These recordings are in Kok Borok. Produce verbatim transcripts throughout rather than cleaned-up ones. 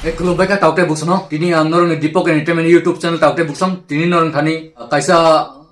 Hey, khulumbai kha taukte buksano. Tini ang norokni Deepak Entertainment YouTube channel taukte buksong. Tini norok thani kaisa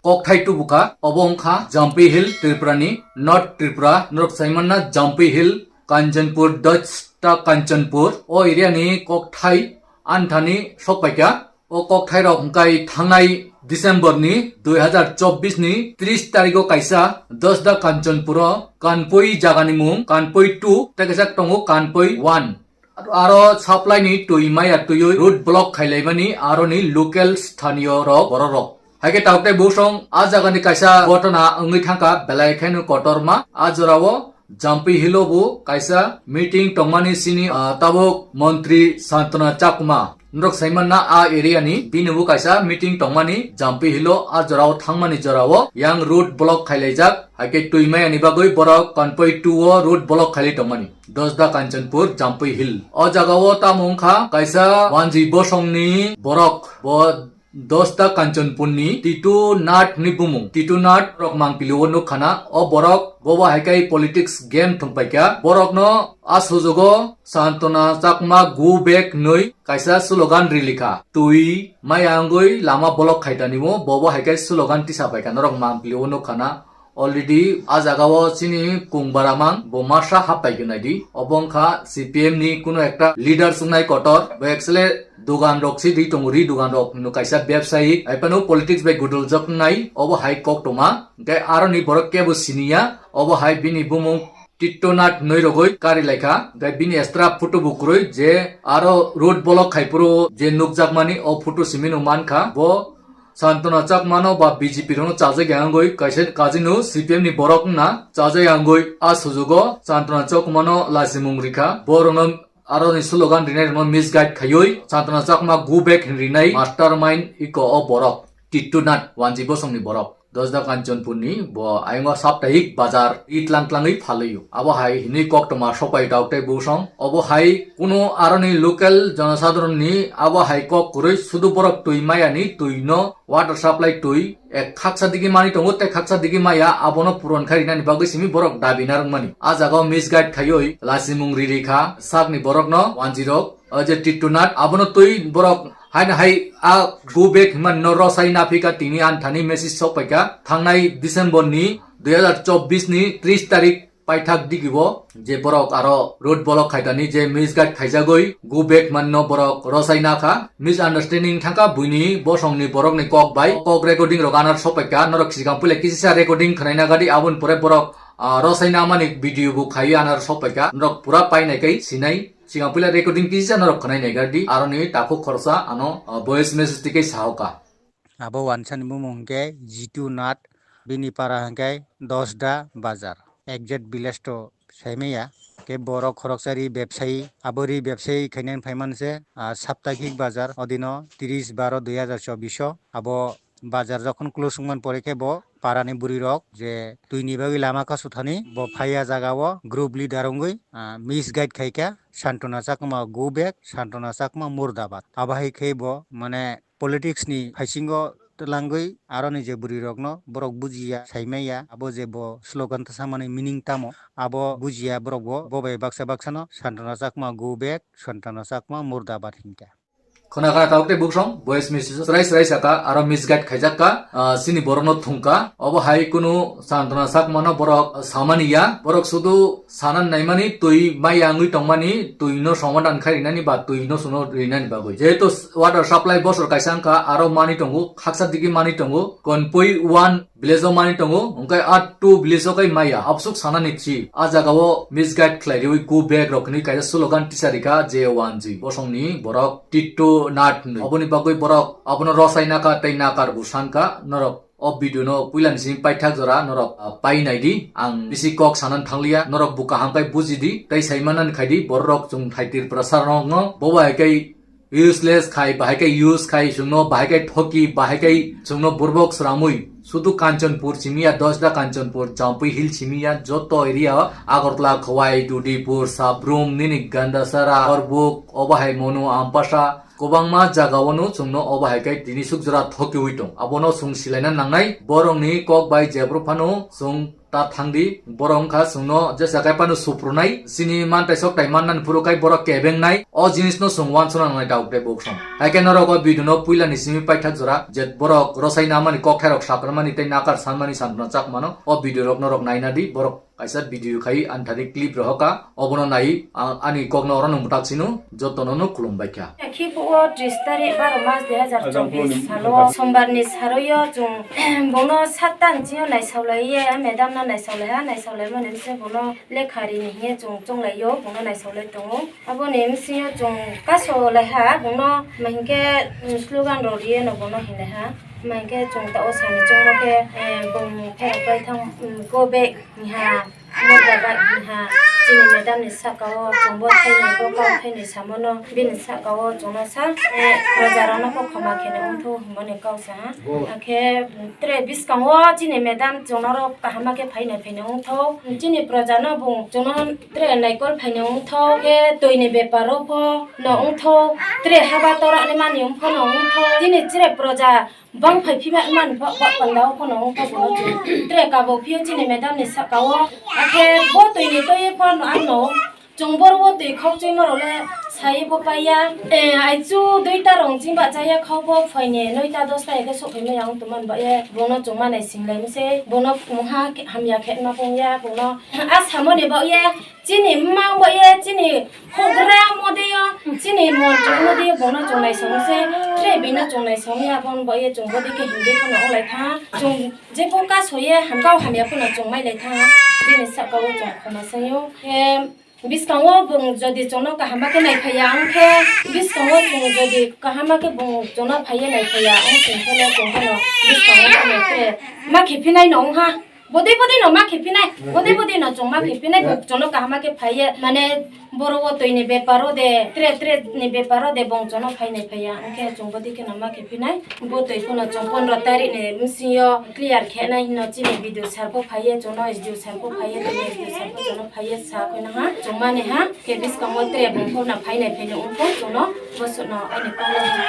kokthai tubuka. Obo wngkha Jampi Hill Tripura ni, North Tripura. Norok saimanna Jampi Hill, Kanchanpur, Dosta Kanchanpur. O area ni kokthai anthani sokpaikha. O kokthai rok hwnkhe thangnai December ni dui hazar chobbish ni tris tarikh o kaisa Dosta Kanchanpur o Kanpui jagani mung Kanpui two tei kaisa tongo Kanpui one. Aro supply ni twi maya twiwi road block khailaimani aroni local sthaniyo rok bororok. Haikhe taukte busong a jagani kaisa ghotona wngwi thangkha belai kheno kotorma. A jorao Jampi Hill o bo kaisa meeting tongmani sini, ah, tabuk montri Santana Chakma. Norok saimanna a area ni bini bo kaisa meeting tongmani Jampi Hill o a jorao thangmani jorao yang road block khailaijak. Haikhe twi maya ni bagwi borok Kanpui two o road block khailai tongmani. Dosda Kanchanpur, Jampui Hill. O jaga o tamo wngkha kaisa wanjwi bosongni borok, bo Dosda Kanchanpurni Titu Nath ni bumung. Titu Nath rok Mangpili o nukha na. O borok bobo hai kai politics game thwngpaikha. Borokno a sujugo Santona Chakma go back nwi kaisa slogan rilikha. Twi maya wngwi lama block khaitani mo, bobo hai kai slogan tisapaikha norok Mangpili o nukha na. Already a jaga o chini kung baramang bo masa happai gwnai di. Obo wngkha C P M ni kuno ekta leader sungnai kotor. Bo actually dogan rok si di tongo, ri dogan rok hino kaisa bebsayi. Hai phano politics bai guduljak nai. Obo hai koktoma. Hingke aroni borok kebo siniya. Obo hai bini bumung Tittonath noi rogoi kari laikha. Hingke bini extra photo bo kwrwi je aro road block khai phuru je nukjakmani o photo simi no mankha. Bo Santona Chakmano ba B J P rokno chajak yangwi kaisa kajino C P M ni borok wngna chajak yangwi a sujugo Santona Chakmano lasimung rikha. Borokno aroni slogan rinai rokno misguide khaiwi Santona Chakma go back hin rinai mastermind iko o borok. Tittunath wanji bosongni borok. Dosda Kanchanpurni bo ayongo saptahik bazar ri tlang tlangwi phalwio. Abo hai hinwi koktoma sopai dauk tei busong. Obo hai kuno aroni local jonosadharanni abo hai kok kwrwi sudu borok twi mayani twino water supply twi ek khaksa digi mani tongo tei khaksa digi maya abono puron khai rinani bagwi simi borok dabi narwkmani. A jagao misguide khaiwi lasimung riri kha sakni borokno wanjirok. O je Tittunath, abono twi borok haino hai a go back hwnmani no rosai naphika tini anthani message sokpaikha. Thangnai December ni dui hazar chobbish ni tris tarik paithak digibo je borok aro road block khaitani je misguide khaijagwi go back hwnmani no borok rosai nakha. Misunderstanding thangkha buini bosongni borokni kok bai. Kok recording rok anar sokpaikha. Norok sikang puila kisisa recording khwnaina gadi aboni pore borok, ah, rosai namani video bo khaiwi anar sokpaikha. Norok pura painai kai sinai. Sikang puila recording kisa norok khwnai nai gardi, aroni takhuk khoroksa ano, uh, voice message tike sahoka. Abo wansani bumung hwnkhe Jitu Nath, bini para hwnkhe Dosda Bazar. Exact village to saimaya. Ke borok khoroksa ri bebsayi, abo ri bebsayi khainani phaimanse, ah, Saptahik Bazar, odino tris baro dui hazar chobbish o. Abo bazar jokhon close wngmani pore khe bo parani bwrwi rok je twini bagwi lama kasu thani bo phaiya jaga o group leader wngwi, ah, misguide khaikha Santona Chakma go back, Santona Chakma murdabad. Abo hai khe bo mane politics ni haisingo twlangwi aroni je bwrwi rokno borok bujiya saimaya abo je bo slogan ta samani meaning tamo abo bujiya borok bo bo bai baksa baksa no Santona Chakma go back, Santona Chakma murdabad hinkha. Khwna kha tabuk tei buksong voice message srai srai saka aro misguide khaijak ka, ah, chini borokno thungka. Obo hai kunu Santona Chakmano borok samani ya. Borok sudu sanan naimani twi maya wngwi tongmani, twino somadan khai rinani ba twino suno rinani bagwi. Jehetu water supply bosor kaisa wngkha aro mani tongo, khaksa digi mani tongo, Konpui one village o mani tongo, hwnkhe a two village o khe maya, absuk sanani chi. A jaga o misguide khlai riwi go back rok hinwi kaisa slogan tisari kha J one G. Bosongni borok Titto Nath hinwi. Oboni bagwi borok abono rosai naka tei nakar bo sankha. Norok o video no puilani simi paithak jora norok, ah, pai nai di. Ang bisi kok sanan thangliya. Norok bo kaham khe buji di tei sai manani khai di. Borok chwng thai Tripura sarokno bo bai khe useless khai, bahai khe use khai, chwngno bahai khe thoki, bahai khe chwngno burbok sramwi. Sudu Kanchanpur simiya, Dosda Kanchanpur, Jampui Hill simiya, joto area o Agartala, Khowai, Dudipur, Sabrum, nini Gandasara, Korbuk, obo hai Monu, Ampasa, kwbangma jaga o no chwngno obo hai khe tini suk jora thokiwi tong. Abono chwng silaina nangnai, borokni kok bai jephru phano chwng ta thangdi, borok wngkha chwngno jesa khe phano suprunai, chini mantai soktai mannani phuru khai borok kebengnai, o jinisno chwng uansukna nangnai tabuk tei buksom. Haikhe norok o video no puilani simi paithak jora, je borok rwchai namani, kokthairok sakranmani tei nakar sanmani sampno chak mano, o video rok norok naina di, borok kaisa video khai ani thani clip rohorkha, obono nai ang ani kokno oro no mwtak sino, jotono no khulumbai kha. Khe bo o tris tarik baro mas dui hazar chobbish salo sombar ni saroyo chwng bono satta ni chingo naisaulaiye, madam no naisaulaiha, naisaulaimani bwskango bono lekha rini hiye chwng chonglaiyo, bono naisaulai tongo. Aboni bwskango chwng kaso laiha, bono ma hinkhe, mm, slogan rok riye no bono hinlaiha. Ma hinkhe chwng ta o sani chwngno khe, eh, bung pherok pai thang, mm, go back hinha, murda bai hinha. Chini madam ni saka o chwng bo thainwi bo kok thainwi samono bini saka o chwngno sa, eh, proja rok no kok khama khe wngthok hinmani kok sa ha. Akhe tre bwskango chini madam chwngno rok kaham khe phainai phainai wngthok. Chini proja no bung chwngno tre naikol phainai wngthok. Khe twi ni bepar o pho no wngthok. Tre haba tora ni mani wngpho no wngthok. Chini tre proja bang phai phima man ba, ba panda o pho no wngthok bono chwng. Tre kabo phio chini madam ni saka o. Akhe bo twi ni twi pho no ano. Chwng boro o twi khok chwi morok le sai bo paiya. Eh, aichu duita rong ching ba chaya khok bo phaini noita dosta eke sok phai maya wng tongmani ba ye. Bono chwng ma nai sing lai mse. Bono mungha khe hamya khe ma pung ya. Bono a samo ni ba ye. Chini mang ba ye. Chini hogra mo de yo. Chini mon chwng mo de yo. Bono chwng nai song se. Tre bino chwng nai song ya. Bono ba ye chwng bo de khe hindi kono ong lai kha. Chwng je bo ka so ye ham kau hamya kono chwng mai lai kha. Bini saka o chwng khoma sai yo. Em, Bwskango bung jodi chwngno kaham khe naiphaiya wngkhe, bwskango chwng jodi kaham khe bung chwngno phaiya naiphaiya wngkhe, chwng phano bwskango phano khe ma khe phinai no wngha. Bodui bodui no ma khe phinai, bodui bodui no chwng ma khe phinai, bung chwngno kaham khe phaiya, mane boro o twi ni bepar o de, tre tre ni bepar o de bung chwngno phai naiphaiya wngkhe, chwng bodui khe no ma khe phinai. Bo twi phano chwng pondro tarik ni bwskango clear khe nai hino chini video sir bo phaiya, chwngno S D O sir bo phaiya, tei S D O sir bo chwngno phaiya sa khwna ha, chwng mani ha, khe bwskango tre bung phano phainai phainai wngkha, chwngno bosongno ani kok lai ha.